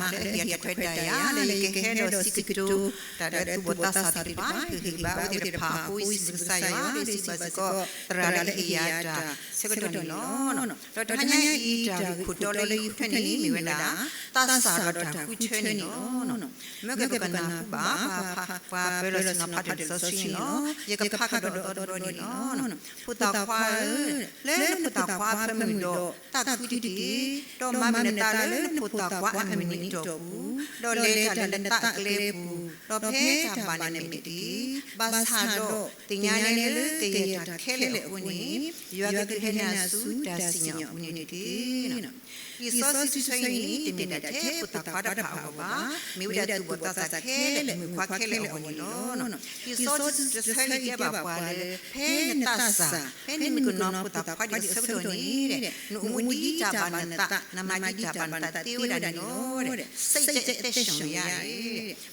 ယကမၤလၢအဟ့ၣ်အတၢ်ခွဲးတၢ်ယာ် လၢယကဟဲဒီးစံးကတိၤတၢ်ဒီးသူၣ်ဘီၣ်သးစၢ်သ့ၣ်တဖၣ် ကဟ့ၣ်ဂံၢ်ဘါအဝဲသ့ၣ်တဖၣ်အဃိ ယစံးဘျုးကစၢ်ယွၤ ဒီးယစံးဘျုးစ့ၢ်ကီး သရၣ်လၢအဟ့ၣ်ယၤတၢ်ဆၢကတီၢ်န့ၣ်လီၤ. ဒီးတဟါညါအံၤ တၢ်ဂ့ၢ်ခိၣ်တီလၢယဃုထၢန့ၣ် မ့ၢ်ဝဲဒၣ် သးစၢ်ဒီးတၢ်ဃုထၢန့ၣ်လီၤ. မ့ၢ်ကပကနၢ်ဟူဘၣ် ပှၤပၢၤလီၢ်ဆ့ၣ်နီၤဖးတၢ်လံာ်စီဆှံန့ၣ်လီၤ. ယကဖးကဒီးသီတဘျီန့ၣ်လီၤ. ဖိသၣ်ခွါဧၢ, လၢနဖိသၣ်ခွါအဖၢမုၢ်ဒီး သးခုတက့ၢ်. ဒီးမၤမုာ်နသးလၢနဖိသၣ်ခွါအမုၢ်နံၤအတီၢ်ပူၤ, ဒီးလဲၤတၢ်လၢနသးအကျဲပူၤ, ဒီးဖဲတၢ်ဘၣ်နမဲာ်တက့ၢ်. ဘၣ်ဆၣ်ဒီးသ့ၣ်ညါလၢ ကယဲၢ်တၢ်ခဲလၢာ်အဃိန့ၣ် ယွၤကဒုးဟဲနုာ်ဆူတၢ်စံၣ်ညီၣ်အပူၤန့ၣ်တက့ၢ်. လံာ်စီဆှံတဆၢအံၤန့ၣ် တမ့ၢ်ဒၣ်ထဲဖိသၣ်ခွါတဖၣ်အဂီၢ်ဘၣ်, မ့ၢ်ဝဲဒၣ်သူၣ်ဘီၣ်သးစၢ်ခဲလၢာ် မုၣ်ခွါခဲလၢာ်အဂီၢ်န့ၣ်လီၤ. လံာ်စီဆှံတဆၢအံၤတဲဘၣ်ပှၤလၢ ဖဲနသးစၢ်, ဖဲနမုၣ်ကနီၤဖိသၣ်ခွါဒံးအဆၢကတီၢ်န့ၣ် နအိၣ်မူဒ်တၢ်ဘၣ်နသး, နမၤဒ်တၢ်ဘၣ်နသးသ့ဝဲဒၣ်န့ၣ်လီၤ. စိတ်ဓာတ်အသက်ရှင်ရာ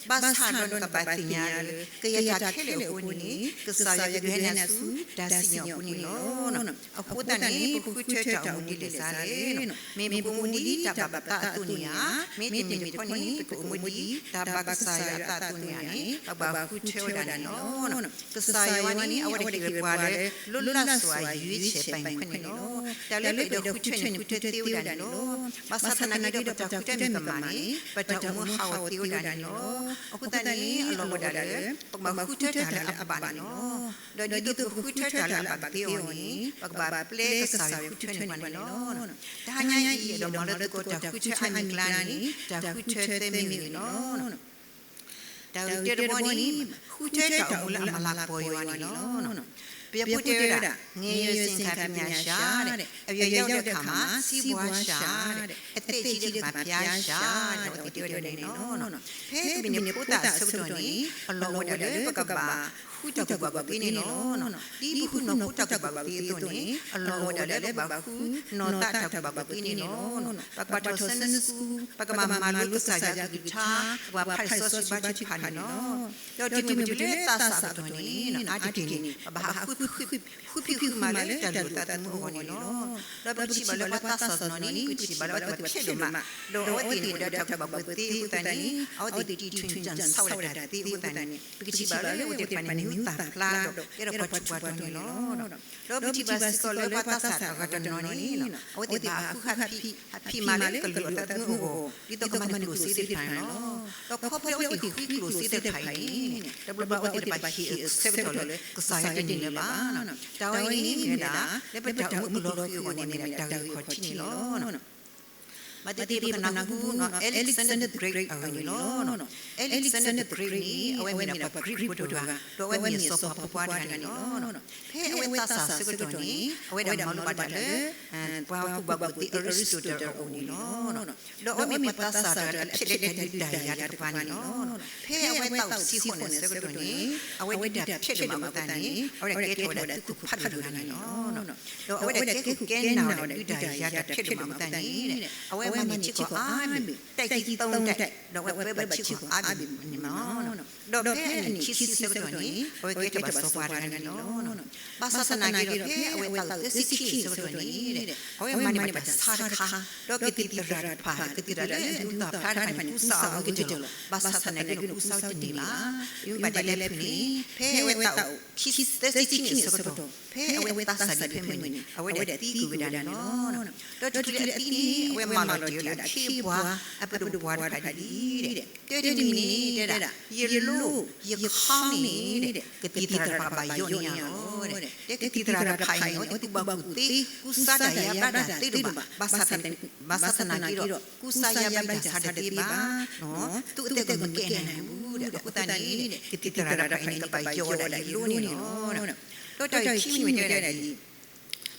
ဘၣ်ဆၣ်ဒီးနကဘၣ်သ့ၣ်ညါလၢ ကယဲၢ်တၢ်ခဲလၢာ်အဃိန့ၣ် ကစၢ်ယွၤကဒုးဟဲနုာ်ဆူတၢ်စံၣ်ညီၣ်အပူၤန့ၣ်လီၤ. အဃိသတးန့ၣ် ပဃုထၢတၢ်အိၣ်မူဒ်လဲၣ်စ့ၢ်လဲၣ်, မ့ၢ်ပကအိၣ်မူဒ်တၢ်ဘၣ်ပသးအသိးန့ၣ်ဧါ, မ့တမ့ၢ်တခီန့ၣ် ပကအိၣ်မူဒ်တၢ်ဘၣ်ကစၢ်ယွၤအသးအသိးန့ၣ်ဧါန့ၣ် ပကဘၣ်ဃုထၢဝဲဒၣ်န့ၣ်လီၤ. ကစၢ်ယွၤန့ၣ် အဝဲဒၣ်ဟ့ၣ်ဝဲပှၤလၢ လွတ်လပ်စွာရွေးချယ်ပိုင်ခွင့်န့ၣ်လီၤ. တၢ်လၢပအဲၣ်ဒိးဃုထၢန့ၣ် ဃုထၢသ့ဝဲဒၣ်န့ၣ်လီၤ. ဘၣ်ဆၣ်သနာ်က့ဒီး ပတၢ်ဃုထၢမ့ၢ်ကမၣ်န့ၣ် ပတၢ်အိၣ်မူဟးဂီၤသ့ဝဲဒၣ်န့ၣ်လီၤ. အဃိသတးန့ၣ် အလီၢ်အိၣ်ဝဲဒၣ်လၢ ပကဘၣ်ဃုထၢတၢ်လၢအဘၣ်န့ၣ်လီၤ. ဒီးဒ်သိးပဃုထၢတၢ်လၢအဘၣ်သ့အဂီၢ်န့ၣ် ပကဘၣ်ပျဲကစၢ်ယွၤဃုထၢန့ၢ်ပှၤန့ၣ်လီၤ. တဟါညါအံၤ အဲၣ်ဒိးမၤလိသကိးတၢ်ဃုထၢအါမံၤအကျါန့ၣ် တၢ်ဃုထၢသၢမံၤန့ၣ်လီၤ. တၢ်ဂ့ၢ်တၢတဘီန့ၣ် ဃုထၢတၢ်အိၣ်မူလၢအမၤလၤကပီၤယွၤန့ၣ်လီၤ. ပယီၤဖိတဲဝဲဒၣ် ငယ်ရွယ်စဉ်အခါ ပညာရှာ၊ အရွယ်ရောက်တဲ့အခါမှာ စီးပွားရှာ၊ အသက်ကြီးတဲ့အခါမှာ ဘုရားရှာ ဒီးအဝဲသ့ၣ်တဲဝဲဒၣ်န့ၣ်လီၤ. ဖဲပမ့ၢ်န့ၢ်ဖိသၣ်အဆၢကတီၢ်န့ၣ် အလီၢ်အိၣ်ဝဲဒၣ်လၢပကဘၣ်ဃုတၢ်ကူၣ်ဘၣ်ကူၣ်သ့န့ၣ်လီၤ. ဒ်ပဃုနီၢ်ဖိတၢ်ကူၣ်ဘၣ်ကူၣ်သ့အသိးန့ၣ် အလီၢ်အိၣ်ဝဲဒၣ်လၢပကဘၣ်ဃုနီၢ်သးတၢ်ကူၣ်ဘၣ်ကူၣ်သ့န့ၣ်လီၤ. ပကဘၣ်ထီၣ် Sunday school, ပကဘၣ်မၤလိကစၢ်ယွၤကလုၢ်ကထါ, ပကဘၣ်ဖးလံာ်စီဆှံဘါထုကဖၣ်န့ၣ်လီၤ. ဒီးတုၤမ့ၢ်ပတုၤလၢသးစၢ်အကတီၢ်န့ၣ် အါတက့ၢ်န့ၣ် ပဘၣ်ဟးဃုဖံးဃုမၤလၢတၢ်လိၣ်သးသမူအဂီၢ်န့ၣ်လီၤ. ဒီးပထံၣ်ဘၣ်လၢပှၤသးစၢ်တနီၤန့ၣ် ပထံၣ်ဘၣ်လၢအဝဲသ့ၣ်ဖျဲးဒိၣ်မး, ဒီးအဝဲသ့ၣ်န့ၣ်ဝဲဒၣ်တၢ်ကူၣ်ဘၣ်ကူၣ်သ့အဃိသတးန့ၣ် အဝဲသ့ၣ်တံၢ်ထူၣ်တၢ်ဆါဝဲဒၣ်တၢ်သ့အဃိသတးန့ၣ် ပကထံၣ်ဘၣ်လၢအဝဲသ့ၣ်တဖၣ်န့ၣ် မံၤသၣ်ဖျါဒီး ကဲထီၣ်ပှၤထူးပှၤတီၤန့ၣ်လီၤ. ဒီးပထံၣ်ဘၣ်စ့ၢ်ကီးလၢပှၤသးစၢ်အဂၤတနီၤန့ၣ် အဝဲသ့ၣ်ဘၣ်ဟးဃုဟးဖံး ဟးဖံးမၤလၢကလုၢ်အသးသမူအဂီၢ် ဒ်သိးကမၤန့ၢ်ကျိၣ်စ့သ့ၣ်တဖၣ်န့ၣ်လီၤ. ဒီးခီဖျိအဝဲသ့ၣ်ဃုကျိၣ်စ့သ့ၣ်တဖၣ်အံၤန့ၣ် တဘျီဘျီအဝဲသ့ၣ်တဖၣ်ဟ့ၣ်အဆၢကတီၢ်လၢ ကစၢ်ယွၤတန့ၢ်လၢၤဘၣ်. တၢ်ဝဲအံၤန့ၣ်မ့ၢ်ဝဲဒၣ် လၢပတၢ်အိၣ်မူအလီၢ်ဃုာ်အဂီၢ်န့ၣ် မ့ၢ်ဒၣ်တၢ်ဂ့ၢ်ခီၣ်ထံးန့ၣ်လီၤ. ဘၣ်သ့ၣ်သ့ၣ်ပကနၢ်ဟူ Alexander the Great အဂ့ၢ်န့ၣ်လီၤ. Alexander the Great န့ၣ် အဝဲမ့ၢ်ဒၣ်ပှၤ Greek ဖိတဂၤ ဒီးအဝဲမ့ၢ်စီၤပၤဖိခွါတဂၤန့ၣ်လီၤ. ဖဲအဝဲသးစၢ်ဆၢကတီၢ်န့ၣ် အဝဲဒၣ်မၤလိဘၣ်တၢ်လၢ ပှၤကူၣ်ဘၣ်ကူၣ်သ့ Aristotle အအိၣ်န့ၣ်လီၤ. ဒီးအဝဲမ့ၢ်ပှၤသးစၢ်တဂၤလၢအဖျဲးလၢတၢ်ဒုးတၢ်ယၤတၢ်တဖၣ်န့ၣ်လီၤ. ဖဲအဝဲသးအိၣ်ဆံးဃီးန့ၣ်အဆၢကတီၢ်န့ၣ် အဝဲဒုးတၢ်ဖျဲးဒိၣ်မးအဃိသတးန့ၣ် အဝဲဒၣ်ကဲထီၣ်ဝဲဒၣ်သုးခိၣ်ဖးဒိၣ်တဂၤန့ၣ်လီၤ. ဒီးအဝဲဒၣ်ကဲခိၣ်ကဲနၢ်ဝဲဒၣ်ဒုးတၢ်ယၤတၢ်ဖျဲးဒိၣ်မးအဃိသတးန့ၣ် အဝဲမၤန့ၢ်ထံကီၢ်အါမံၤ တိုက်ကြီးသုံးတိုက် ဒီးအဝဲပၢဘၣ်ထံကီၢ်အါမံၤန့ၣ်လီၤ. ဒီးဖဲအနံၣ်ခံဆံဆၢကတီၢ်န့ၣ် အဝဲကဲထီၣ်ဘၣ်စီၤပၤတဂၤန့ၣ်လီၤ. ဘၣ်ဆၣ်သနာ်က့ဒီး ဖဲအဝဲသးအိၣ်သၢဆံခံအဆၢကတီၢ်န့ၣ် အဝဲမၤန့ၢ်ဘၣ်တၢ်ဆါတခါ, ဒီးကသံၣ်သရၣ်တဖၣ် ကသံၣ်သရၣ်လၢအဒုးသ့ၣ်ဖျါတဖၣ်န့ၣ် ကူစါအီၤအဂ့ၤကတၢၢ်လီၤ. ဘၣ်ဆၣ်သနာ်က့ဒီး ကူစါအီၤတန့ၢ်ဘၣ်. မ့ၢ်ဘၣ်ဒ်လဲၣ်ဖဲန့ၣ် ဖဲအဝဲသးအိၣ်ခံဆံ သၢဆံခံနံၣ်အဆၢကတီၢ် ဖဲအဝဲသးစၢ်ဒံးဖဲမုၢ်န့ၣ် အဝဲဒၣ်သံကွံာ်ဝဲဒၣ်န့ၣ်လီၤ. ဒီးတချုးလၢအသံန့ၣ် အဝဲမၢလီၤတ့ၢ်ဝဲဒၣ်ခ့အပှၤ အပဒိၣ်ပှၤတဖၣ်ဒ်အံၤ, တၢတမံၤန့ၣ် တဲဒၣ် ယလိ ယခီန့ၣ် ကသံၣ်သရၣ်တဖၣ်ဘၣ်ယိးန့ၢ်ယၤလီၤ. တဲကသံၣ်သရၣ်တဖၣ်အံၤန့ၣ် အဝဲသ့ၣ်ကူၣ်ဘၣ်ကူၣ်သ့ ကူစါတၢ်ယါဘျါတၢ်သ့ဒိၣ်ဘၣ်. ဘၣ်ဆၣ်သနာ်က့ဒီး ကူစါယါဘျါတၢ်ဆါတသ့ဘၣ်. သူၣ်အသးကမၤကဲနၤအပူၤဒီး အဃိသတးန့ၣ် ကသံၣ်သရၣ်တဖၣ်အံၤန့ၣ် ကဘၣ်ယိးဝဲဒၣ်ယလိန့ၣ်လီၤ. ဒီးတၢ်ဂ့ၢ်ခံမံၤမ့ၢ်တဲဝဲဒၣ်ဒ်အံၤ,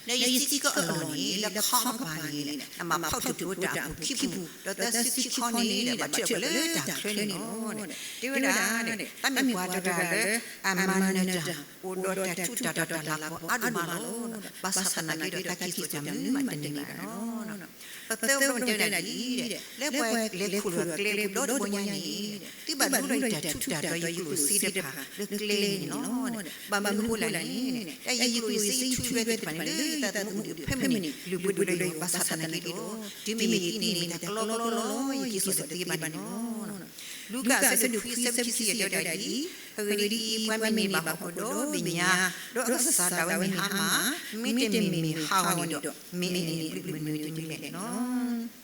လၢယစံးကီးအလီၢ်န့ၣ် လၢခီအပၤန့ၣ် နမၤဖီၣ်တဘိတၢ်အပူၤခံပူၤ, ဒီးသၢဆံခံခီန့ၣ် ဘၣ်ထုးအီၤလၢတၢ်ချၢန့ၣ်လီၤ. တဲဝဲဒၣ် တၢ်မ့ၢ်ပှၤတဂၤလၢ အမၤနၢၤတၢ် အိၣ်ဒီးတၢ်ထူးတၢ်တီၤတၢ်လၤကပီၤအါဒိၣ်မးလီၤ. ဘၣ်ဆၣ်သနာ်က့ဒီး သးကံၢ်စိၣ်တၢ်မနုၤမးတန့ၢ်ဘၣ်လီၤ. ပသၢဘီမ့ၢ်တဲဝဲဒၣ်ဒ်အံၤ, လၢပှၤလဲၤခူၣ်လီၤကျဲပူၤဒီတဘီညါန့ၣ် သုဘၣ်လူလီၤယတၢ်ထူးတၢ်တီၤယကျိၣ်စ့သ့ၣ်တဖၣ်လၢကျဲန့ၣ်လီၤ. ဘၣ်မနုၤအဃိလဲၣ်န့ၣ် တၢ်ယကျိၣ်စ့ထူးဝဲသ့ၣ်တဖၣ်န့ၣ် လၢ တၢ်သမူအိၣ်ဒံးဖဲမုၢ်နံၤ လုၢ်ပှ့ၤဒိၣ်လၢယွၤ ဘၣ်ဆၣ်သနာ်က့ဒီး တုၤမ့ၢ်ယကံန့ၣ် မ့ၢ်တၢ်ကလီကလီလီၤ ယကံစီၣ်ဒီးသ့ဘၣ်န့ၣ်လီၤ. လူၤကၣ်အဆၢဒိၣ်ခွံ ဆၢဖိခံဆံယဲၢ်တဲဝဲဒၣ်ဒ်အံၤ, အဂ့ၢ်ဒ်အံၤ, ပှၤမ့မ့ၢ်ဘၣ်ဟီၣ်ခိၣ်ဒီဘ့ၣ်ညါ, ဒီးအကစၢ်ဒၣ်ဝဲမ့ၢ်ဟါမၢ်, မ့တမ့ၢ်မ့ၢ်ဟးဂီၤန့ၣ်ဒီး မ့ၢ်အန့ၣ်ဘျုးမနုၤတမံၤလဲၣ်န့ၣ်လီၤ.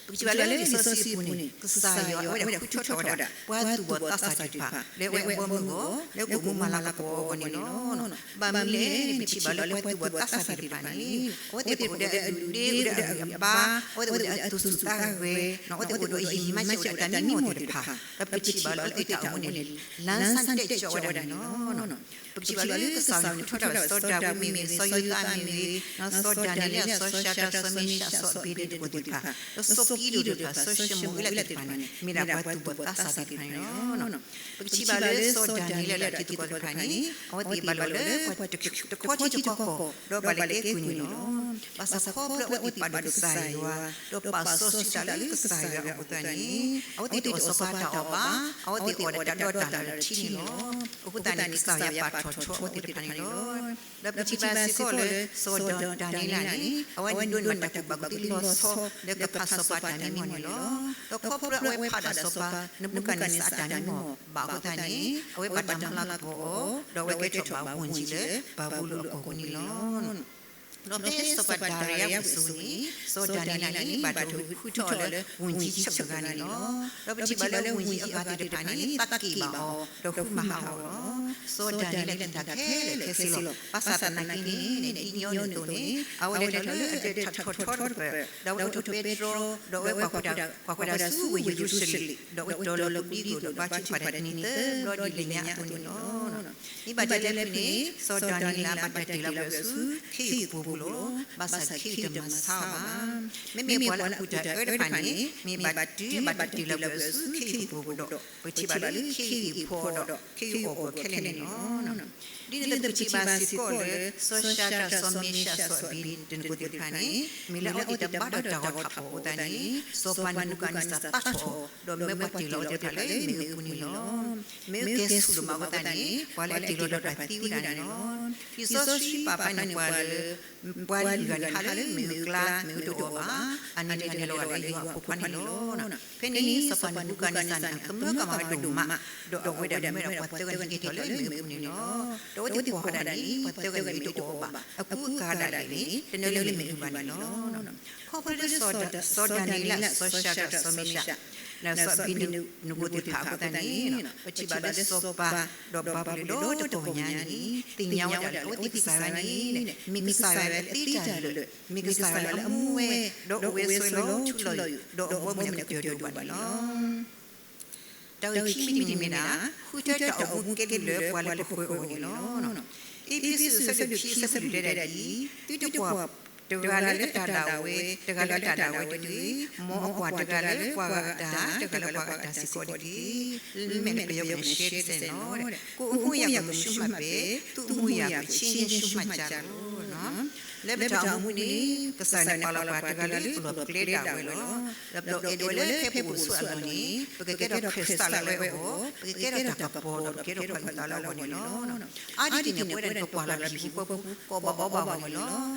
ပကထံၣ်ဘၣ်လၢလံာ်စီဆှံအပူၤန့ၣ် ကစၢ်ယွၤအဝဲဒၣ်ဃုထၢထီၣ်ဝဲဒၣ် ပှၤသူၣ်ဘီၣ်သးစၢ်သ့ၣ်တဖၣ် လၢအဝဲအဘီအမုၢ်အဂီၢ် လၢကအိၣ်မူမၤလၤကပီၤအဂီၢ်န့ၣ်လီၤ. ဘၣ်မနုၤလဲၣ်န့ၣ် ပထံၣ်ဘၣ်လၢပှၤသူၣ်ဘီၣ်သးစၢ်သ့ၣ်တဖၣ်န့ၣ် အဝဲသ့ၣ်အိၣ်ဒီးအဒုၣ်ဒ့ အိၣ်ဒီးအဂံၢ်အဘါ အဝဲသ့ၣ်အိၣ်ဒီးအသူၣ်ဆူၣ်သးဂဲၤ အဝဲသ့ၣ်အိၣ်ဒီးအယံာ်မးစၢၤဝဲဒၣ်တၢ်မံမီၢ်သ့ၣ်တဖၣ် ဒီးပထံၣ်ဘၣ်လၢအဝဲသ့ၣ်တၢ်အိၣ်မူန့ၣ် လၢစၢ်တဲာ်ကၠီဝဲဒၣ်န့ၣ်လီၤ. ပကထံၣ်ဘၣ်လၢကစၢ်ယွၤဃုထၢထီၣ်ဝဲဒၣ် စီၤဒၤဝံးမ့ၢ်ဂ့ၤ စီၤယိၤသးမ့ၢ်ဂ့ၤ စီၤဒၤနံးယ့လး စီၤၡၤဒြး စီၤမ့ၤၡး စီၤအဘ့းနကိၤသ့ၣ်တဖၣ် ဒီးစီၤကံးဒဧိၣ်သ့ၣ်တဖၣ် စီၤၡမူၤအ့လးသ့ၣ်တဖၣ်န့ၣ် မ့ၢ်ဒၣ်ပှၤသူၣ်ဘီၣ်သးစၢ်သ့ၣ်တဖၣ်န့ၣ်လီၤ. ပကထံၣ်ဘၣ်လၢစီၤဒၤနံးယ့လးဒီးအတံၤသကိးသ့ၣ်တဖၣ်န့ၣ် အဝဲသ့ၣ်ဘၣ်လီၤလၢပှၤတခီထံတခီကီၢ် ဒီးဘၣ်လဲၤကဲကုၢ်န့ၣ်လီၤ. ဘၣ်ဆၣ်ခီဖျိအဝဲသ့ၣ်ပာ်ဒိၣ်ကစၢ်ယွၤ ဒီးပာ်စီဆှံတၢ်လၢကစၢ်ယွၤအဃိသတးန့ၣ် အဝဲသ့ၣ်တအီၣ်စီၤပၤတၢ်အီၣ်ဘၣ်, အဝဲသ့ၣ်အီၣ်ဒီးတၢ်ဒီတၢ်လၢထံန့ၣ်လီၤ. အဃိသတးန့ၣ် ကစၢ်ယွၤပာ်ထီၣ်ထီအဝဲသ့ၣ်တဖၣ်န့ၣ်လီၤ. ဒီးပထံၣ်ဘၣ်စ့ၢ်ကီးလၢ စီၤဒၤနံးယ့လးန့ၣ် အဝဲဒိးန့ၢ်ဘၣ်တၢ်ကူၣ်ဘၣ်ကူၣ်သ့လီၤဆီ လၢကဖးစီၤပၤတၢ်မံမီၢ်န့ၣ်လီၤ. ဒီးခီဖျိအဝဲဖးဒၣ်စီၤပၤနဘူၤခၣ်နံၤစၢ်အတၢ်မံမီၢ်ဘၣ်အဃိသတးန့ၣ် အဝဲဘၣ်တၢ်မၤလၤကပီၤအီၤ ဒီးအဝဲကဲထီၣ်ဘၣ်ဝူၤကၠံလၢဘၤဘူလိၣ်အကီၢ်ပူၤန့ၣ်လီၤ. ဒီးဖဲစီၤပၤဒၤရံယၤအစိၤန့ၣ် စီၤဒၤနံးယ့လးန့ၣ် ဘၣ်တၢ်ဃုထၢအီၤလၢဝူၤကၠံဆၢၣ်တဂၤန့ၣ်လီၤ. ဒီးပထံၣ်ဘၣ်လၢဝူၤကၠံအဂၤသ့ၣ်တဖၣ်န့ၣ် သးက့ၣ်ဘၣ်အီၤ ဒီးဃုမၤဟးဂီၤအီၤလီၤ. စီၤဒၤနံးယ့လးလဲၤတၢ်ခဲလၢာ်ခဲဆ့လီၤ. ဘၣ်ဆၣ်သနာ်က့န့ၣ် ဒ်ညီနုၢ်အသိးန့ၣ် အဝဲလဲၤထီၣ်လၢအဒၢးထးထီထီတဖျၢၣ် ဒီးအဝဲအိၣ်ဒီးပဲတြီ ဒီးအဝဲကွၢ်ကွၢ်တၢ်ဆူဝ့ၢ်ယရူၤၡလ့ၣ် ဒီးအဝဲတီၤလီၤကဒံကဒိၣ်ဒီးဘါထုကဖၣ်တၢ်တနံၤသၢဘျီဒ်လဲၣ်ညါအသိးန့ၣ်လီၤ. မ့ၢ်ဘၣ်တဲလၢဖဲန့ၣ် စီၤဒၤနံးယ့လးဘၣ်တၢ်တ့ၢ်လီၤဘၣ်အီၤဆူ ခ့ယုၢ်အပူၤပူၤလီၤ. ဘၣ်ဆၣ်ခ့ယုၢ်တမၤဆါအီၤဘၣ်. မ့မ့ၢ်ပှၤလၢအကူၣ်တၢ်အၢတဖၣ်န့ၣ် မ့ၢ်ဘၣ်တုၤဘၣ်တၢ်တ့ၢ်လီၤဘၣ်အီၤဆူခ့ယုၢ်အပူၤပူၤဒီး ပထံၣ်ဘၣ်လၢခ့ယုၢ်အံၤဖီအီၤဒီး ခ့ယုၢ်အီၣ်ပှီၢ်ခဲလၢာ်န့ၣ်လီၤ. ဒ်န့ၣ်အသိးပထံၣ်ဘၣ်စ့ၢ်ကီးလၢ စီၤၡၤဒြး စီၤမ့ၡး စီၤအဘ့းနကိၤသ့ၣ်တဖၣ်န့ၣ် မ့ၢ်လၢအဝဲသ့ၣ်တဘါထီၣ်တၢ်ဂီၤထၣ်ဖီၣ်အဃိသတးန့ၣ် စီၤပၤနဘူၤခၣ်နံၤစၢ်သးထီၣ်အီၤ ဒီးမၢပှၤတ့ၢ်လီၤအဝဲသ့ၣ်တဖၣ်လၢမ့ၣ်အူပူၤန့ၣ်လီၤ. မ့ၣ်အူကဲဆူၣ်ဒိၣ်မးအဃိသတးန့ၣ် ပှၤလၢအတ့ၢ်လီၤဒီးတၢ်သံဝဲဒၣ်န့ၣ်လီၤ. လံာ်စီဆှံပာ်ဖျါန့ၢ်ပှၤလၢ ပှၤလွံၢ်ဂၤန့ၣ် ဟးလၢမ့ၣ်အူအကျါ မ့ၣ်အူတအိၣ်ဘၣ်, အန့ၣ်တဂၤန့ၣ်လီၤဂာ်လၢယွၤအဖိခွါန့ၣ်လီၤ. ဖဲန့ၣ် စီၤပၤနဘူၤခၣ်နံၤစၢ်န့ၣ် အကမၢကမၣ်ဝဲဒိၣ်မး, ဒီးအဝဲဒၣ်မၢဒီးပှၤသၢဂၤန့ၣ်ကဲထီၣ်လၢမ့ၣ်အူပူၤန့ၣ်လီၤ. ဒီးအဝဲသ့ၣ်ကွၢ်ဃီဒၣ်န့ၣ် ပှၤသၢဂၤန့ၣ်မ့ၣ်အူတအိၣ်ဘၣ်, အကူအကၤဒၣ်လဲာ်န့ၣ် တနၢလၢမ့ၣ်အူဘၣ်န့ၣ်လီၤ. ခီဖျိလၢ စီၤဒၤနံးယ့လး စီၤၡၤဒြး စီၤမ့ၡး ဒီးစီၤအဘ့းနကိၤသ့ၣ်တဖၣ်အဃိသတးန့ၣ် ပထံၣ်ဘၣ်လၢစီၤပၤ ဒီးဘၤဘူလိၣ်ဒီတကီၢ်ညါန့ၣ် သ့ၣ်ညါဝဲဒၣ်လၢအဝဲသ့ၣ်ကစၢ်ယွၤန့ၣ် မ့ၢ်ကစၢ်ယွၤလၢအသ့တၢ်လၢာ်, မ့ၢ်ကစၢ်ယွၤလၢအမူဝဲ, ဒီးအိၣ်ဝဲဆိးလီၤထူလီၤယိာ်, ဒီးအဘီအမုၢ်န့ၣ်ကတၢၢ်တအိၣ်ဘၣ်န့ၣ်လီၤ. တၢ်ဂ့ၢ်ခံမံၤတမံၤမ့ၢ်ဒၣ် ဃုထၢတၢ်အိၣ်မူကဲဘျုးလၢပှၤလၢပဃၢၤအဂီၢ်န့ၣ်လီၤ. အ့းဖ့းစူး အဆၢဒိၣ်ခံ အဆၢဖိလွံၢ်တဲဒၣ်ဒ်အံၤ, သုတကွၢ်တဂၤလၢအတၢ်ဒၣ်ဝဲ, တဂၤလၢအတၢ်ဒၣ်ဝဲတဂ့ၤ, မ်အကွၢ်တဂၤလၢပှၤဂၤအတၢ်, တဂၤလၢပှၤဂၤအတၢ်စ့ၢ်ကီးတက့ၢ်. လၢမဲာ်လၢပယီၤကနၣ်ရှဲတစဲးန့ၣ်လီၤ. ကိုယ်အမှုအရာကို မရှုမှတ်ဘဲ သူ့အမှုအရာကို ရှင်းရှင်းရှုမှတ်ကြလော့. လၢပတၢ်အိၣ်မူန့ၣ် ကစၢ်န့ၣ်ပာ်လီၤပှၤတဂၤလၢပလီၢ်ပကျဲဒၣ်ဝဲလီၤ. ဒီးအဲၣ်ဒိးဝဲလၢဖဲပအိၣ်ဆိးအလီၢ်န့ၣ် ပကကဲထီၣ်ခရံာ်စတၢ်လၢအဝဲအဂီၢ်, ပကကဲထီၣ်တၢ်ကပီၤဒီးပကဲထီၣ်ပှၤအုၣ်သးလၢအဂီၢ်န့ၣ်လီၤ. အါတက့ၢ်န့ၣ် ပဝဲဒၣ်န့ၣ် ပကွၢ်လီၤပဟံၣ်ဖိဃီဖိ ကအီၣ်ဘၣ်အီ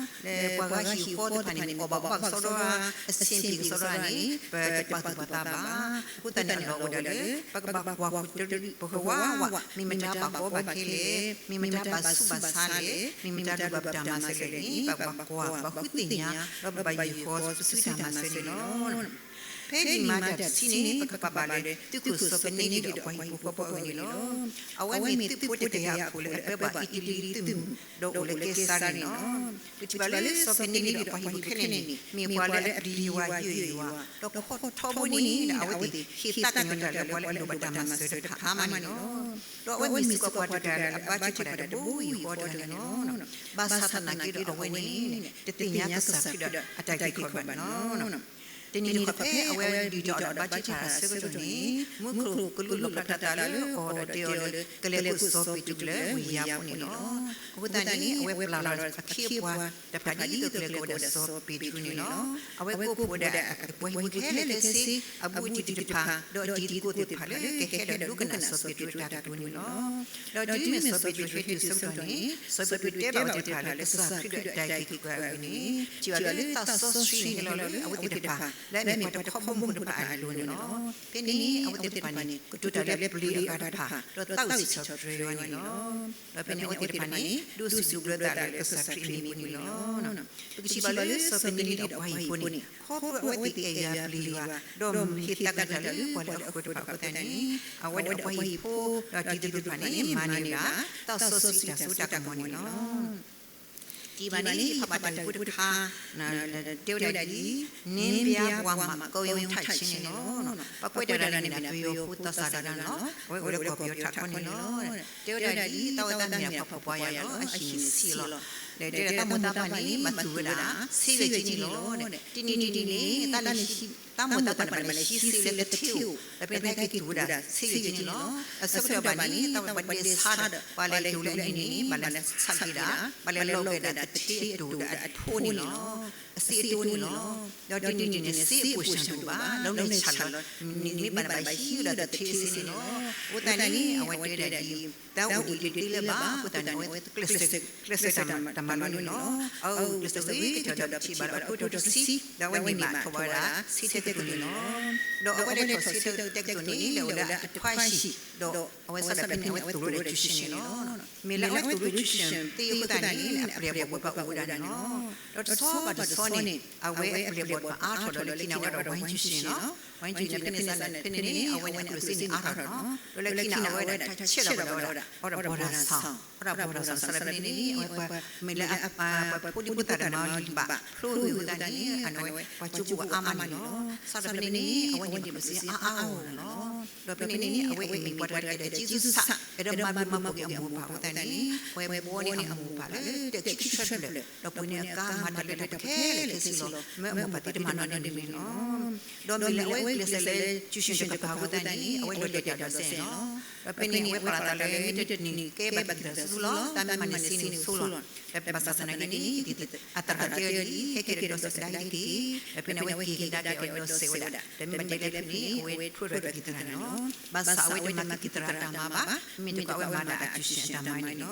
ဘၣ်အဂီၢ်န့ၣ်လီၤ. လၢပှၤဂၤဟံၣ်ဃီသ့ၣ်တဖၣ်န့ၣ် မ့ၢ်အီၣ်ဘၣ်အီဘၣ်ကစီဒီဧါ, အဆင်ပြေကစီဒီဧါန့ၣ် ပတပာ်သူၣ်ပာ်သးဘၣ်. အဃိသတးန့ၣ် အလီၢ်အိၣ်ဝဲဒၣ်လၢ ပကဘၣ်ကွၢ်ပတရံးပဂီၢ်ဝးဝး, မ့ၢ်မတၤဘၣ်ကီဘၣ်ခဲလဲၣ်, မ့ၢ်မတၤဘၣ်ဆူးဘၣ်ဆါလဲၣ်, မ့ၢ်မတၤဒိၣ်ဘၣ်ပတၢ်မၤစၢၤလဲၣ်န့ၣ် ပကဘၣ်ကွၢ် ဘၣ်ဃုသ့ၣ်ညါ ဒီးဘၣ်ယုၢ်ဃီပစုတၢ်မၤစၢၤန့ၣ်လီၤ. ဖဲလံာ်မၤတၢ်တဆံန့ၣ် ပကပာ်ဘၣ်လၢ သုးခိၣ်စီၤကနံဒံဒီးအပှၤဟံၣ်ဖိဃီဖိအဂ့ၢ်န့ၣ်လီၤ. အဝဲမ့ၢ်သုးဖိတကယၤအခိၣ်လၢအပၢဘၣ်အ့တလံသုးမုၢ် ဒီးအိၣ်လၢကဲစၤရ့န့ၣ်လီၤ. ပထံၣ်ဘၣ်လၢစီၤကနံဒံဒီးအပှၤဟံၣ်ဖိခဲလၢာ်န့ၣ် မ့ၢ်ပှၤလၢအပျံၤယွၤယုၢ်ယွၤ ဒီးခီၣ်ထီဘိန့ၣ်ဒီး အဝဲသ့ၣ်ဟ့ၣ်သးကညီၤတၢ်လၢပှၤလၢအလိၣ်ဘၣ်တၢ်မၤစၢၤတဖၣ်အါမးန့ၣ်လီၤ. ဒီးအဝဲမ့ၢ်စ့ၢ်ကီးပှၤတဂၤလၢအဘါထုကဖၣ်တၢ်တဘိယူၢ်ဃီတဂၤန့ၣ်လီၤ. ဘၣ်ဆၣ်သနာ်က့ဒီးအဝဲန့ၣ် တသ့ၣ်ညါကစၢ်ခရံာ်ဒီးအတၢ်ဂံၢ်ခီၣ်ဘၣ်န့ၣ်လီၤ. တနံၤတခီဖဲအဝဲဒုးတၢ်အီၣ်တၢ်ဘါထုကဖၣ်အဆၢကတီၢ်န့ၣ်, မူခိၣ်ကလူးလီၣ်ဖျါထီၣ်အသးလၢအီၤဒီးတဲအီၤလၢ ကလဲၤအိၣ်စီၤပ့းတရူးလၢဝ့ၢ်ယၤဖိန့ၣ်လီၤ. အဃိသတးန့ၣ် အဝဲပျၢ်လီၤအခ့အပှၤတဖၣ်ဒ်သိးကလဲၤကအိၣ်ဒီးစီၤပ့းတရူးန့ၣ်လီၤ. အဝဲကိးဖှိၣ်ဝဲဒၣ်ပှၤဟံၣ်ဖိခဲလၢာ်ခဲဆ့, အဘူးအတံၢ်တဖၣ် ဒီးအတံၤသကိးသ့ၣ်တဖၣ်လၢကဟဲဒီးဒိကနၣ်စီၤပ့းတရူးအတၢ်ကတိၤန့ၣ်လီၤ. ဒီးတုၤမ့ၢ်စီၤပ့းတရူးဟဲတုၤအဆၢကတီၢ်န့ၣ်, စီၤပ့းတရူးတဲဘၣ်အဝဲသ့ၣ်တဖၣ်လၢ ကစၢ်ခရံာ်ဒီးအတၢ်အုၣ်က့ၤခီၣ်က့ၤအဂ့ၢ်န့ၣ်, ထံၣ်ဘၣ်လၢသးစီဆှံန့ၣ်ဟဲလီၤလၢအဝဲသ့ၣ်တဖၣ် လၢအမ့ၢ်ပှၤတခီဘိမုၢ်တဖၣ်အလိၤန့ၣ်လီၤ. ဖဲန့ၣ်န့ၣ် အဝဲသ့ၣ်တဖၣ်န့ၣ် ကတိၤတၢ်လၢပျ့ၤအဂၤတဖၣ် ဒီးသးဝံၣ်စံးထီၣ်ပတြၢၤယွၤန့ၣ်လီၤ. ဒီးဖဲန့ၣ်အဝဲသ့ၣ်တဖၣ်န့ၣ် ဒိးစံးဘျုးဘၣ်သးလၢကစၢ်ခရံာ်အမံၤအပူၤန့ၣ်လီၤ. ပကထံၣ်ဘၣ်လၢစီၤကနၤလံဒီးပှၤဟံၣ်ဖိန့ၣ် ခီဖျိအဝဲသ့ၣ်အဲၣ်ယွၤပျံၤယွၤ, ဒီးဟ့ၣ်သးကတၢၢ်လၢပှၤလၢအဃၢၤတဖၣ်အဃိသတးန့ၣ်, အဝဲဒီးအပှၤဟံၣ်ဖိ ဒီးတံၤသကိးတဖၣ်န့ၣ် မၤန့ၢ်ဒၣ် သးစီဆှံတၢ်စိတၢ်ကမီၤန့ၣ်လီၤ. တံၤဘၣ်န့ၣ် ဖးဘၣ်တၢ်ဂ့ၢ်ဖိတခါ တဲဝဲဒၣ်ဒ်အံၤ, နင်းပြပှားမး ကယုံထးဆင်းန့ၣ်လီၤ. ပှၤကွဲးတၢ်ဒ်န့ၣ်မ့ၢ်ဒၣ် ပယီၤဖိသးစၢ်တဂၤန့ၣ်လီၤ. အဝဲအိၣ်လၢကီၢ်ပယီၤထးခီန့ၣ်လီၤ. တဲဝဲဒၣ်ဒ်အံၤ, သးဝဲသးမ့ၢ်ဒၣ်ပှၤဖှီၣ်ပှၤယာ်လီၤ. အဟံၣ်န့ၣ်ဆံးလီၤ. ဒီးတဲဒၣ်သးမိၢ်သးပၢ်န့ၣ် ဘၣ်သူၣ်ဝဲဒၣ် ဆ့ယဲၢ်က့န့ၣ်လီၤ. တနံၤတနံၤန့ၣ် သးမိၢ်သးပၢ်န့ၣ် ဘၣ်လဲၤဟံးဆ့လၢကထ့အိၣ်, ဒီးဖဲန့ၣ် ဟဲက့ၤသူၣ်ဝဲဒၣ်ဆ့ယဲၢ်က့န့ၣ်လီၤ. အဆၢကတီၢ်ဘၣ်န့ၣ် သးဝဲပှၤဒဲးဆါဒီး ပှၤလဲၤက့ၤအိၣ်လၢအန့ၣ်န့ၣ် ဘၣ်လဲၤဆးက့ၤဒၣ်, ဘၣ်လဲၤလီၤက့ၤဒၣ်ကထ့အတိၢ်ဒီးအဖိန့ၣ်လီၤ. အစ့အတိၢ်န့ၣ်လီၤ. ဒီးတနံၤတနံၤန့ၣ် စ့အပိၢ်ဆၣ်ဒိၣ်ဘၣ်, ဒီးလၢဆၣ်လီၤ, န့ၣ်မ့ၢ်ဘၣ်ဘၣ်ဟံးဝဲဒၣ်ကထ့အစ့န့ၣ်လီၤ. အဃိသတးန့ၣ် အဝဲတဲဒၣ်ဒ်အံၤ, တၢ်အိၣ်ဒံးတသ့လၢၤဘၣ်, အဃိသတးန့ၣ် အဝဲကျဲးစၢးတၢ်မၤလိန့ၣ်လီၤ. အဝဲကျဲးစၢးဝဲကတၢၢ်ဒီးပထံၣ်ဘၣ်ဒီးအဖျိထီၣ်တဆံ, ဒီးအဝဲန့ၣ်ဘၣ်ထီၣ်ဝဲဒၣ် ဆ့ထဲကတိၤန့ၣ်လီၤ. ဒီးအဝဲလဲၤထီၣ်ဆ့ထဲကတိၤန့ၣ် လဲၤအိၣ်လၢအတခွါဟံၣ်, ဒီးအဝဲစးဒီးဖဲန့ၣ် အဝဲသိၣ်လိဒီး tuition န့ၣ်လီၤ. မ့ၢ်လၢအဝဲသိၣ်လိ tuition သ့အဃိသတးန့ၣ် အပျဲၢ်အဘီၣ်ဝဲပှၤအိၣ်ဝဲဒၣ်န့ၣ်လီၤ. ဒီးတဆီဘၣ်တဆီန့ၣ် အဝဲအပျဲၢ်အဘီၣ်တဖၣ်အါထီၣ်ဒီးလၢခံန့ၣ် အဝဲဒၣ် ဝဲ tuition န့ၣ်လီၤ. ဝဲ tuition န့ၣ် ဖဲန့ၣ်စးန့ၣ် ဖဲန့ၣ်န့ၣ် အဝဲန့ၣ်အကျိၣ်စ့န့ၣ်အါထီၣ်န့ၣ်လီၤ. ဒီးလၢခံန့ၣ် အဝဲဒၣ်တၢ်ဆဲးလီၤဝဲဒၣ် အီဒီး boarder ဆၣ်, အီဒီး boarder ဆၣ် စးဒီးဖဲန့ၣ်န့ၣ် အဝဲပှၤမ့ၢ်လၢအပှၤဖိဒံဖိသၣ်တမၤအီၤလံဘၣ် ဖျိဝံၤအဃိသတးန့ၣ် အန့ၣ်ဝဲ ပှၤကၠိဖိအါမးန့ၣ်လီၤ. စးဒီးဖဲန့ၣ်န့ၣ် အဝဲန့ၣ်ကျိၣ်စ့အါအါဂီၢ်ဂီၢ်န့ၣ်လီၤ. ဒီးဖဲန့ၣ်န့ၣ် အဝဲအံၤမ့ၢ်ပှၤတဂၤအဲၣ်ဒိးက့ၤစုစး အဲၣ်ဒိးမၤဘျုးမၤဖှိၣ်က့ၤအမိၢ်အပၢ်အဃိသတးန့ၣ် အဝဲဘှီန့ၢ်အမိၢ်အပၢ်လၢတၢ်ခံဆၢထၢၣ်ဖျၢၣ် ဒီးပှ့ၤန့ၢ်အကါမၤတၢ်လၢတၢ်ခဲလၢာ်ခဲဆ့လီၤ. မ့ၢ်အမိၢ်ပၢ်သ့တမၤနီတမံၤန့ၣ်လီၤ. ဒီးမ့ၢ်လၢအဝဲကျဲးစၢးလၢ tuition တကပၤအဃိသတးန့ၣ် အဝဲလဲၤတဲာ်တၢ်ဒီးစဲန့ၣ်လီၤ. ဒီးဖဲန့ၣ် အဝဲပာ်လီၤသးလၢ မ့ၢ်တနံၤကဲဘၣ်က့ၤတၢ်ဆူလီၤ, တၢ်မ့ၢ်မၤန့ၢ်စ့န့ၣ်ဆိလီၤ. ဒီးဘၣ်ဆၣ်သနာ်က့န့ၣ် အသရၣ်တဲဝဲဒ်အံၤ, ဟဲက့ၤဒီးဒီးစဲးကဒါက့ၤ, ဒီးဖဲန့ၣ် အဝဲက့ၤကဒါက့ၤအီၤဒီးစဲးဝဲဒၣ်, ဒီးမ့ၢ်ဘၣ်တဲလၢဖဲန့ၣ် အဝဲဖျိထီၣ်တၢ်ကံၢ်သရၣ်န့ၣ်လီၤ. ဘၣ်ဆၣ်အဝဲတမၤက့ၤကံၢ်သရၣ်တၢ်မၤဘၣ်, မ့မ့ၢ်တခီအဝဲမၤဒၣ်အ tuition တၢ်မၤန့ၣ်လီၤ.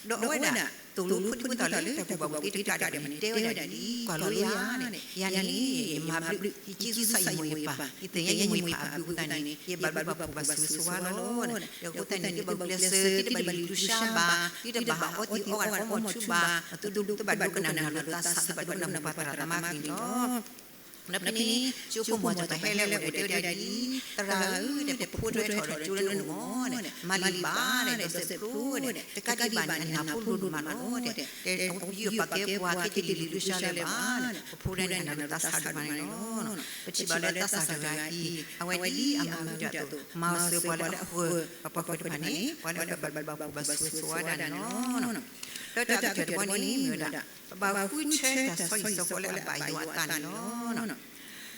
ဒီးအဝဲဒၣ် သိၣ်လိဖိဒံဖိသၣ်လၢတၢ်ကူၣ်ဘၣ်ကူၣ်သ့တကးဒံးဘၣ်န့ၣ် တဲဝဲဒၣ်ဒ်အံၤ, ကွၢ်လိယၤန့ၣ်, ယၤန့ၣ် ယမၤဘျုး ယက့ၤစုစးယမိၢ်ယပၢ်, ယသ့ၣ်ညါယမိၢ်ယပၢ်အဘျုးအဃိသတးန့ၣ် ယဘၣ်ဘျုးဘၣ်ဖှိၣ်ဘၣ်ဆိၣ်ဂ့ၤဆိၣ်ဝါလီၤ. ဒီးအဃိသတးန့ၣ် သုဘၣ်ကျဲးစၢး သုတဘၣ်လံၣ်လံၣ်ဆါဘၣ်, သုတဘၣ်အီသံးအီဂာ်အီမူးထူဘၣ်, သုတဘၣ်ဒိကနၣ်နၤလီၤသးစၢ်, သုဘၣ်ဒိကနၣ်မိၢ်ပၢ်သရၣ်သမါအကလုၢ်န့ၣ်လီၤ. ဒီးဖဲန့ၣ်န့ၣ် ကၠိဖိမီၤတဂၤဟဲလၢအအိၣ်ဒီးတဲဝဲဒၣ်ဒ်အံၤ, သရၣ်ဧၢ, ဒီးပဖိတဟဲထီၣ်ဒီးကၠိလၢနအိၣ်မီၤန့ၣ်, မၤလံာ်ဘၣ်ဒီး ဒီးစဲးဖျိဒီး တကးဒံးဘၣ်န့ၣ် အနၢ်ဖိလိၤဒိၣ်မးလီၤဒီး အီၤပယူးယီၣ်ပာ်ကဲပှၤ ခဲက့ၤတလံၣ်လံၣ်ဆါလၢၤဘၣ်န့ၣ်, ပဖိတဂၤန့ၣ် အနၢ်လိၤသးစၢ်ဒိၣ်မးန့ၣ်လီၤ. ပထံၣ်ဘၣ်လၢသးစၢ်တဂၤအံၤ အဝဲဒ်အမၤဝံၤတၢ်အသိး မၤစၢၤပှၤလၢအဃၢၤ, ပှၤဃၢၤတဖၣ်န့ၣ် ပှၤလၢအဘၣ်ဘျုးဘၣ်ဖှိၣ်ဘၣ်ဆိၣ်ဂ့ၤဆိၣ်ဝါဒၣ်န့ၣ်လီၤ. ဒီးတၢ်ကတၢၢ်တဘီန့ၣ်မ့ၢ်ဝဲဒၣ် ပဘၣ်ဃုထၢတၢ်ဆီဟံၣ်ဆီဃီလၢအဘၣ်ယွၤအသးန့ၣ်လီၤ.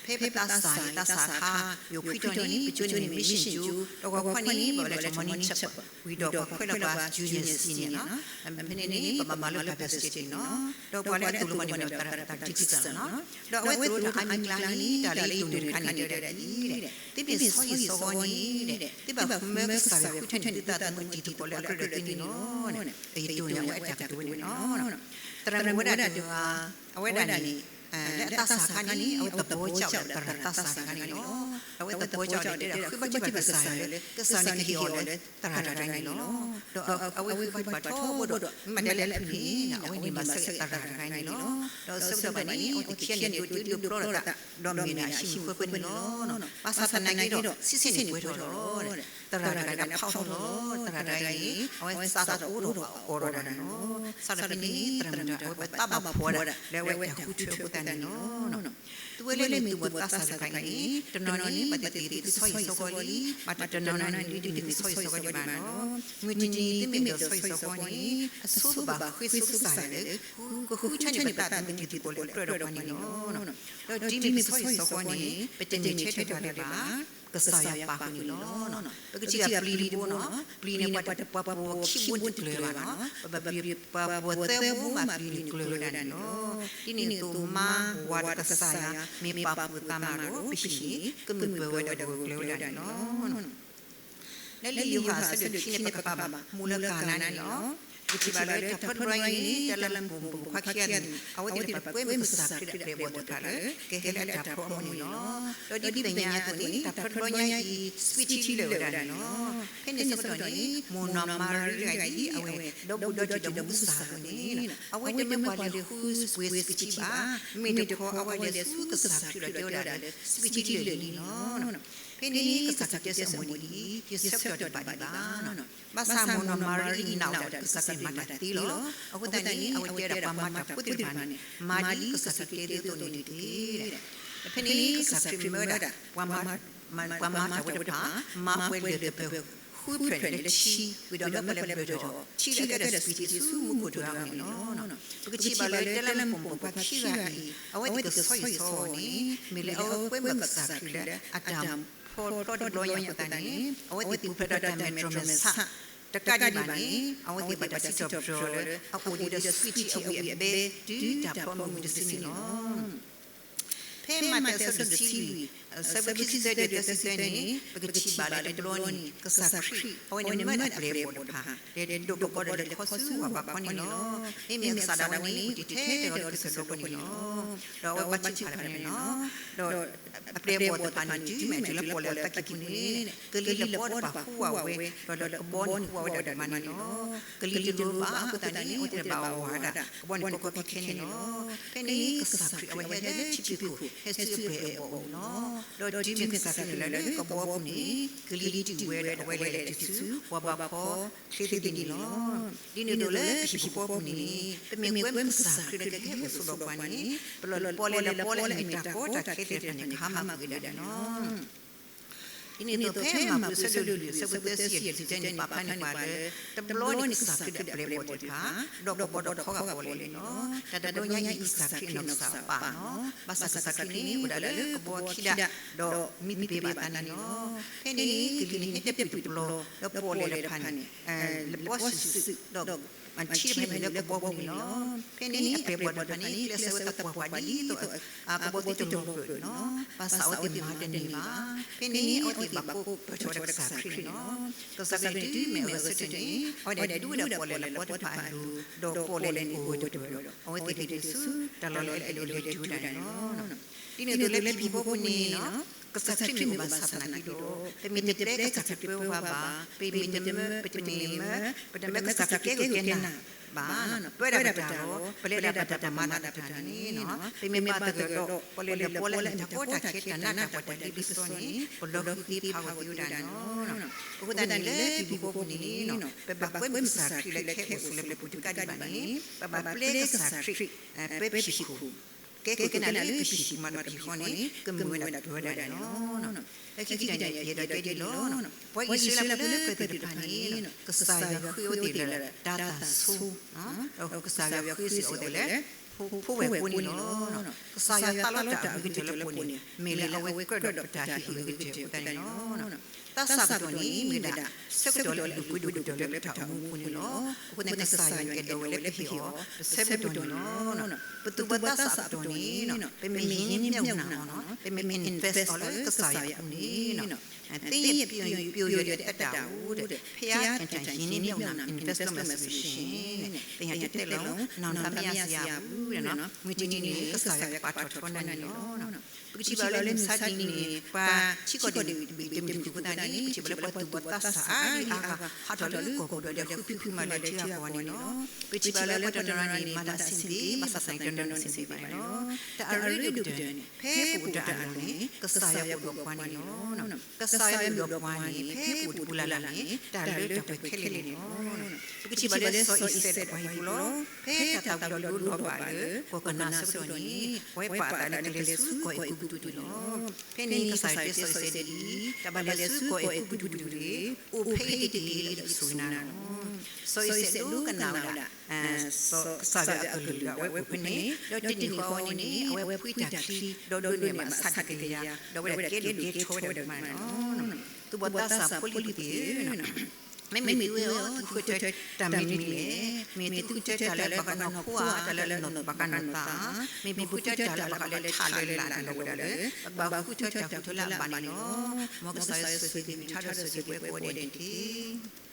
ဖဲပသးစၢ်န့ၣ် သးစၢ်အခါ ယိၤခွံတီၤန့ၣ် ပကၠိန့ၣ်မ့ၢ် mission ကၠိ, ဒီးဂီၤခီန့ၣ် ပဘၣ်လဲၤထီၣ် morning chapel ဝံၤဒီးပှၤခွဲးလၢပှၤ junior senior န့ၣ်လီၤ. ဖဲန့ၣ်န့ၣ် ပဘၣ်မၤလိ Bible study န့ၣ်လီၤ. ဒီးပှၤလၢအသိၣ်လိပှၤန့ၣ် မ့ၢ်ဝဲဒၣ်သရၣ် Dixon န့ၣ်လီၤ. ဒီးအဝဲသိၣ်လိတၢ်အါမံၤကျါန့ၣ် တၢ်လၢယတိၢ်န့ၢ်တခါန့ၣ် တဲဝဲဒၣ်ဒ်အံၤ, သုမ့ၢ်ဆီဟံၣ်ဆီဃီန့ၣ် သုဘၣ်ဃုမၢကစၢ်ယွၤဃုထၢန့ၢ်သုသးသမူအတံၤသကိးလၢအကြၢးဒီးသုန့ၣ်လီၤ. ယတိၢ်န့ၢ်အဝဲအတၢ်ကတိၤဝဲန့ၣ်လီၤ. သရၣ်မုၣ်ဝဲဒၣ်တဂၤ အဝဲဒၣ်န့ၣ် လၢအသးစၢ်အခါန့ၣ် အဝဲသးပီၤကၢ်ဝဲဒၣ်သရၣ်သးစၢ်တဂၤန့ၣ်လီၤ. အဝဲသးပီၤကၢ်ဝဲဒၣ်တဲဒၣ် ဃ့ဘါထုကဖၣ်ကစၢ်ယွၤလၢ ကစၢ်န့ၣ်ကဟ့ၣ်အီၤလၢသရၣ်တဂၤန့ၣ်လီၤ. ဒီးအဝဲဃ့ဘါထုကဖၣ်ထီဘိဒီး မ့ၢ်မၤဒ်လဲၣ်ဖဲန့ၣ် အဝဲန့ၣ်မၤဆၢက့ၤသရၣ်တဂၤန့ၣ်လီၤ. ဒီးဆၢကတီၢ်ဘၣ်န့ၣ် အဝဲသ့ၣ်ခံဂၤန့ၣ် ဒိးတုၤဒိးဖျီလိာ်သး ဒီးမ့ၢ်ဒၣ်အဟံၣ်မုၣ်ဃၢဖၢန့ၣ်လီၤ. ဘၣ်ဆၣ်သနာ်က့ဒီး ဆံးဆံးန့ၣ်ပှဲၤထီၣ်လီၤ. သရၣ်တဂၤန့ၣ်ဖးထီၣ်လီၤ. သရၣ်တဂၤအံၤ အဝဲစးထီၣ်အိၣ်ထီၣ်အီၣ်ထီၣ်တၢ်န့ၣ်လီၤ. စးထီၣ်ဖဲန့ၣ် သရၣ်မုၣ်တဂၤ အဝဲဘၣ်သးဘၣ်ဖှီၣ်ဝဲဒၣ် လၢအဝဲတၢ်ဃုထၢအဃိသတး န့ၣ်လီၤ. သုဝဲလၢမ့ၢ်သူၣ်ဘီၣ်သးစၢ်တဖၣ်အံၤန့ၣ် တနီၤန့ၣ် ဘၣ်သ့ၣ်သ့ၣ်ကဆီဟံၣ်ဆီဃီလံ, ဘၣ်တနီၤန့ၣ် တမ့ၢ်ကဆီဟံၣ်ဆီဃီဒံးဘၣ်န့ၣ်လီၤ. မုၢ်တနံၤသုမ့ၢ်အဲၣ်ဒိးဆီဟံၣ်ဆီဃီန့ၣ် အဆိကဘၣ်ဃ့ဆိကစၢ်ယွၤလၢ ကဃုထၢန့ၢ်ပသးသမူတံၤသကိးလၢကြၢးဒီးပှၤန့ၣ်လီၤ. ဒီးတုၤမ့ၢ်ကဆီဟံၣ်ဆီဃီန့ၣ် ပတန့ၢ်ထဲတဂၤလၢၤဘၣ်, ကစၢ်ယွၤပာ်ဃုာ်န့ၣ်လီၤ. ပကထံၣ်ဘၣ်ပျံၤတဘိန့ၣ်, ပျံၤန့ၣ် ပှၤပိာ်ခံဘိန့ၣ်တကျၢၤဘၣ်န့ၣ်, ပှၤပိာ်သၢဘိမးပျံၤန့ၣ်ကျၢၤဝဲဒၣ်န့ၣ်လီၤ. ဒ်န့ၣ်အသိးမါဝၤဒီးကစၢ်ယွၤ မ့ၢ်ပာ်ဖှိၣ်သးမၤဒီးပဟံၣ်န့ၣ် ကမုာ်ပၢၤဝဲဒီးဂၢၢ်ကျၢၤဝဲဒၣ်န့ၣ်လီၤ. လၢလံာ်ယိၤဟၣ်အဆၢဒိၣ်ခံန့ၣ် ပကပာ်ဘၣ် မူးလၢကၤနါန့ၣ်လီၤ. ပကထံၣ်ဘၣ်လၢတၢ်ဖျီတဘျီအံၤန့ၣ် တၢ်လၢမူးပိာ်မုၣ်ခွါခံဂၤန့ၣ် အဝဲသ့ၣ်တဖၣ်ပှဲၤမုၢ်ကစၢ်ခရံာ်အပျဲၢ်အဘီၣ်သ့ၣ်တဖၣ်လၢ ကဟဲလၢတၢ်ဖျီအမူးန့ၣ်လီၤ. ဒီးဒ်ပသ့ၣ်ညါအသိးန့ၣ် တၢ်ဖျီတဘျီညါအံၤ စပံးထံလၢာ်ဝဲဒၣ်န့ၣ်လီၤ. ဖဲန့ၣ်ဆၢကတီၢ်န့ၣ် မိၢ်နီၢ်မၤရံတဂၤအံၤ အဝဲဒီဘူးဒီတံၢ်ဒီးမူကစၢ်အဃိန့ၣ် အဝဲတမၢပှၤလဲၤဃုပှ့ၤစပံးထံဘၣ်, မ့ၢ်တခီအဝဲလဲၤဆူကစၢ်ခရံာ်ဒီးတဲဝဲဒၣ်လၢ စပံးထံလၢာ်လံန့ၣ်လီၤ. ဖဲန့ၣ်ကစၢ်ခရံာ်တဲဆၢမိၢ်ဒ်အံၤ, ယဆၢကတီၢ်တဘၣ်ဒံးဘၣ်. ဘၣ်ဆၣ်မိၢ်နီၢ်မၤရံအံၤနာ်ဝဲဒၣ်ကစၢ်ခရံာ်မၤတၢ်သ့လီၤ. အဃိသတးန့ၣ် အဝဲတဲဒၣ်ပှၤမၤတၢ်ဖိသ့ၣ်တဖၣ်န့ၣ် မၤဒ်ကစၢ်ခရံာ်တဲအသိးန့ၣ်တက့ၢ်. ဖဲန့ၣ်ကစၢ်ခရံာ်မၢဝဲဒၣ် ပှၤမၤတၢ်ဖိတဖၣ် မၤပှဲၤလၢၢ်သပၢၤ ဃုဖျၢၣ်န့ၣ်လၢထံ, ဝံၤဒီးမၢပှဲၤလၢဘျၢၣ်ထီၣ် ထံလၢအကဲဒီးစပံးထံဆူမူခိၣ်တဂၤအအိၣ်န့ၣ်လီၤ. ပကထံၣ်ဘၣ်လၢတၢ်လၢမူးပိာ်မုၣ်ခွါခံဂၤအံၤ အဝဲသ့ၣ်ကဆီဟံၣ်ဆီဃီန့ၣ် မ့ၢ်လၢအဝဲပှဲၤမုၢ်ကစၢ်ခရံာ်လၢအတၢ်ဖျီတဘျီညါအဃိသတးန့ၣ် အဝဲသ့ၣ်ပူၤဖျဲးဒီးတၢ်မဲာ်တြီမဲာ်ဆး တကးဒံးဘၣ်န့ၣ် အဝဲသ့ၣ်ဘၣ်တၢ်စံးထီၣ်ပတြၢၤအီၤလၢ အအိၣ်ဒံးဒီးစပံးထံအဝံၣ်အဘဲ တုၤတၢ်ဖျီမုၢ်မုၢ်တစုန့ၣ်လီၤ. ဖဲမးသဲအဆၢဒိၣ်တဆံလွံၢ် အဆၢဖိခံဆံသၢတုၤသၢဆံသၢန့ၣ် ပကထံၣ်ဘၣ်လၢတဘျီန့ၣ် ကစၢ်ခရံာ် အဝဲန့ၣ်မၢဒၣ်ပျဲၢ်အဘီၣ်တဖၣ် လဲၤဒိးကဘီဒီးလဲၤခီဆူဝၤဘးခီန့ၣ်လီၤ. မ့မ့ၢ်အကစၢ်ဒၣ်ဝဲန့ၣ် အိၣ်တ့ၢ်ထဲတဂၤဒီးကစၢၢ်ဒီဘီန့ၣ်လီၤ. ဒီးအဝဲဘါထုကဖၣ်တဖၣ်န့ၣ်လီၤ. ဒီးအပျဲၢ်အဘီၣ်တဖၣ်န့ၣ် တုၤမ့ၢ်တုၤလၢပီၣ်လဲၣ်လၢသးကံၢ်ပူၤန့ၣ် ကလံၤလပီတဖၣ်ဟူးဝးဝဲ ဒီးလၢကဘီန့ၣ်ဟူးဝးဝဲဒၣ်ဒိၣ်မးန့ၣ်လီၤ. ကလံၤတလိၤဘၣ်အဃိသတးန့ၣ် အဝဲသ့ၣ်တဖၣ်ဘၣ်ဝးဒၣ် ကဘီန့ၣ်ကီကီခဲခဲန့ၣ်လီၤ. ဖဲန့ၣ်ကစၢ်ခရံာ်အဝဲဟဲလၢထံဖီခိၣ် ဟဲဆူအပျဲၢ်အဘီၣ်အအိၣ်န့ၣ်လီၤ. ဒီးတုၤမ့ၢ်ကစၢ်ခရံာ်လဲၤလၢကဘီပူၤန့ၣ် ကလံၤတုၤဝဲဒီးအဝဲလဲၤလဲၤတုၤဆူ ဝၤဘးခီချ့သ့ၣ်န့ၣ်လီၤ. ဒ်န့ၣ်အသိးလၢပဟံၣ်ဖိဃီပူၤန့ၣ် ပမ့ၢ်ကွဲမုၢ်ကစၢ်ခရံာ်လၢကဟဲအိၣ်ဆိးဒီးပှၤန့ၣ် ပလီၢ်ပီၣ်လဲၣ်လၢပီၣ်လဲၣ်န့ၣ် တၢ်ကီတၢ်ခဲသ့ၣ်တဖၣ်န့ၣ် ကဟါမၢ်ကွံာ်ဝဲဒၣ်န့ၣ်လီၤ. ဒ်န့ၣ်အသိးဖဲမၢ်ကူးအဆၢဒိၣ်လွံၢ်အဆၢဖိသၢဆံယဲၢ်တုၤသၢန့ၣ် ပာ်ဖျါန့ၢ်ပှၤလၢ တဘျီန့ၣ်ကစၢ်ခရံာ်ဒီးအပျဲၢ်အဘီၣ်သ့ၣ်တဖၣ် ဒီးကဘီဒီးခီဂာ်ပီၣ်လဲၣ်န့ၣ်လီၤ. တၢ်တဘျီညါအံၤကစၢ်ခရံာ်နီၢ်ကစၢ်ပာ်န့ၣ်လီၤ. ဘၣ်ဆၣ်ကစၢ်ခရံာ်န့ၣ် အိၣ်ဒၣ်လၢကဘီခံဒၣ် ဒီးမံသပ့ၤဘၣ်သးန့ၣ်လီၤ. ဖဲန့ၣ်ကလံၤန့ၣ် ဟဲတဲပျုၢ်တပျီၤ လၢပီၣ်လဲၣ်တဖၣ်န့ၣ် လပီစုာ်စုာ်ဒီး ထံတဖၣ်န့ၣ်လၢကဘီပူၤန့ၣ်လီၤ. ဖဲန့ၣ်အပျဲၢ်အဘီၣ်တဖၣ်န့ၣ် ကျဲးစၢးဝဲသပှၢ်ပှၢ်ဒ်သိး ကဘီသ့ၣ်တလီၤပှဲၤန့ၣ်လီၤ. ဘၣ်ဆၣ်အဝဲသ့ၣ်မၤတန့ၢ်ဘၣ်. ဖဲန့ၣ်အဝဲသ့ၣ်ဘၣ်ကိးပၢၢ်ထီၣ်ဝဲဒၣ်ကစၢ်ခရံာ်န့ၣ်လီၤ. ကစၢ်ခရံာ်တုၤမ့ၢ်အဂဲၤဆၢထၢၣ်န့ၣ် အဝဲဒၣ်ဒုးဝဲဒၣ်ပီၣ်လဲၣ်လၢပီတဖၣ်အလိၤ ဒီးပီၣ်လဲၣ်န့ၣ်အိၣ်ဝဲတပၢၢ်ဒီး အဝဲသ့ၣ်လဲၤတုၤဆူတၢ်လီၢ်လၢအအဲၣ်ဒိးလဲၤတုၤဝဲဒၣ်န့ၣ်လီၤ. ဒ်န့ၣ်အသိးလၢပဟံၣ်ဖိဃီဖိန့ၣ် ကစၢ်ခရံာ်မ့ၢ်ဘၣ်ဆၣ်သနာ်က့ဒီး ပမ့ၢ်တပျဲကစၢ်ခရံာ်ပၢဝဲဘၣ်, ပမ့ၢ်တမၢ, ပတမၢကစၢ်ခရံာ်ကဲဂ့ၤကဲနၢ်ဘၣ်, ပဝဲဒၣ်ပတၢ်လီၤ, ပလဲၤဒၣ်ပတၢ်ပမၤလၢ်တဖၣ်န့ၣ်, ပမ့ၢ်ဘၣ်သဂၢၢ်ဒီး ပီၣ်လဲၣ်လၢပီၣ်လဲၣ်န့ၣ် တၢ်ကီတၢ်ခဲတၢ်နးတၢ်ဖှီၣ်တၢ်လ့ပစီန့ၣ် ပလီၤဃံသ့ဖးဂီၤသ့ဝဲဒၣ်န့ၣ်လီၤ. အဃိသတးန့ၣ်လၢပဟံၣ်ဖိဃီဖိန့ၣ် ပဘၣ်ကွဲမုၢ်ကစၢ်ခရံာ်လၢကဟဲအိၣ်ဆိးလၢပပူၤတကးဒံးဘၣ်န့ၣ် ပဘၣ်ပျဲကစၢ်ခရံာ် ပဟံၣ်ခိၣ် ကဲကနၣ်လၢပဟံၣ်မးဒီးပဟံၣ်ဃီန့ၣ် ကမုာ်ဝဲဒၣ်ပှၤဝဲဒၣ်န့ၣ်လီၤ. လၢခံကတၢၢ်န့ၣ် ယအဲၣ်ဒိးတဲဒ်လီၤ. ပှၤအံၣ်စရ့လးဖိလၢပျၢၤသ့ၣ်တဖၣ်န့ၣ် ကစၢ်ယွၤဃ့အဝဲသ့ၣ်လၢတၢ်သၣ်ဆိ, ဒီးကစၢ်ယွၤဃ့စ့ၢ်အဝဲသ့ၣ်လၢ ဖိဝဲၢ်ဖိန့ၣ်လီၤ. ကစၢ်ယွၤသးလီတၢ်အဂ့ၤကတၢၢ်လၢပှၤန့ၣ် မ့ၢ်လၢအဝဲကြၢးဒီးပတၢ်ဟ့ၣ်ဂံၢ်ဟ့ၣ်ဘါအဃိသတးန့ၣ်လီၤ. သးစၢ်ပတီၢ်န့ၣ် မ့ၢ်ဒၣ်ဆၢကတီၢ်လၢအဒုးပှ့ၤဒိၣ်ကတၢၢ်လၢပတၢ်အိၣ်မူအပူၤန့ၣ်လီၤ. အဃိသတးကစၢ်ယွၤအဲၣ်ဒိးဝဲလၢပဟ့ၣ်အီၤ ပဆၢကတီၢ်န့ၣ်လီၤ. ပသူၣ်ဘီၣ်သးစၢ်ပတီၢ်န့ၣ် ပမ့ၢ်ဟံးန့ၢ်မ့ၢ်အီၤနၤအီၤန့ၣ် ပမ့ၢ် invest အီၤလၢကစၢ်ယွၤအပူၤန့ၣ် သ့ၣ်ညါပျိယွၤဒီးအတၢ်အိၣ်ဒီး ဖဲအကတၢၢ်ဟံးန့ၢ်မ့ၢ်အီၤနၤ invest လၢမၤစၢၤဆ့န့ၣ် သ့ၣ်ညါတတဲလီၤ နီၢ်နီၢ်မ့ၢ်အစယၤအပူၤ မုၢ်တနံၤန့ၣ် ကစၢ်ယွၤကပာ်ထီၣ်ထီနၤန့ၣ်လီၤ. ပကထံၣ်ဘၣ်လၢမုၢ်ဆါတနံၤန့ၣ် ပှၤထံကီၢ်ဒံးဘ့ၣ်တမုၢ်ဃိသတးန့ၣ် ပထံၣ်ဘၣ်လၢပှၤသူၣ်ဘီၣ်သးစၢ်အါဒံအါဂၤ ဟးထီၣ်လၢကီၢ်ပူၤဒီးလဲၤဃုဖံးဃုမၤလၢထံဂၤကီၢ်ဂၤန့ၣ်လီၤ. ပထံၣ်ဘၣ်လၢပှၤတနီၤန့ၣ် မၤတၢ်ဆံးဘၣ် ဘၣ်ဆၣ်သနာ်က့တနီၤန့ၣ်ဆံးဘၣ်န့ၣ်လီၤ. တၢ်အရ့ဒိၣ်ကတၢၢ်န့ၣ် ဖဲပအိၣ်တၢ်အလီၢ်န့ၣ် ကစၢ်ယွၤကအိၣ်ဒီးပှၤန့ၣ်လီၤ. ကစၢ် ကစၢ်ယွၤဒုးအိၣ်ဒီးပှၤန့ၣ် ဖဲပအိၣ်တပူၤလၢ်လၢ်န့ၣ် တၢ်လၢတၢ်ပှဲၤခဲလၢာ်န့ၣ်လီၤ. ပကထံၣ်ဘၣ်လၢစီၤအံၤစဲးဒီးပှၤဟံၣ်ဖိလီၤ. ဖဲတၢ်သၣ်ဝံၤဒီးဒိးဘၣ်လၢကီၢ်ကနၤအဆၢကတီၢ်န့ၣ် အဝဲပာ်အသးလၢကလဲၤဆူကီၢ်အဲၤကူပတူးန့ၣ်လီၤ. ဖဲန့ၣ်ကစၢ်ယွၤတဲစီၤအံၤစဲးဒ်အံၤ, တၢ်ဘၣ်လဲၤဆူကီၢ်အဲၤကူပတူးတဂ့ၤ, အိၣ်ဖဲအံၤတက့ၢ်လၢယကဆိၣ်ဂ့ၤနၤလီၤ. စီၤအံၤစဲးဒိကနၣ်ဝဲဒၣ် ကစၢ်ယွၤအကလုၢ်ဒီးအဝဲအိၣ်ဖဲန့ၣ်, ဒီးတနံၤဃီန့ၣ် အဝဲဖှံတၢ်ချံ ဒီးဒိးန့ၢ်ဘၣ်ဆးတကယၤ, ဒီးအဝဲဒၣ်ကဲဒိၣ်ကဲထီဝဲဒၣ်ဒိၣ်မးန့ၣ်လီၤ. သူၣ်ဘီၣ်သးစၢ်ဖိလံၤသ့ၣ်ဧၢ, မ့မ့ၢ်သုဝဲအံၤ သုဃုထၢတၢ်မနုၤတမံၤလဲၣ်. မ့ၢ်သုဃုထၢတၢ်လၢဘၣ်ဃးနီၢ်ခိဧါ, တၢ်လၢဘၣ်ဃးနီၢ်သးဧါ, မ့ၢ်သုဃုထၢတၢ်လၢဘၣ်ဃးလၢထးလၢလာ်န့ၣ်လီၤ. ဝဲဒၣ်လၢ ပကဘၣ်ဃုထၢတၢ်ဃုထၢလၢအဘၣ်န့ၣ်လီၤ. မ်ကစၢ်ယွၤဆိၣ်ဂ့ၤက့ၤမုၢ်ထါဒီးဆိၣ်ဂ့ၤက့ၤပဝဲကိးဂၤဒဲးန့ၣ်တက့ၢ်.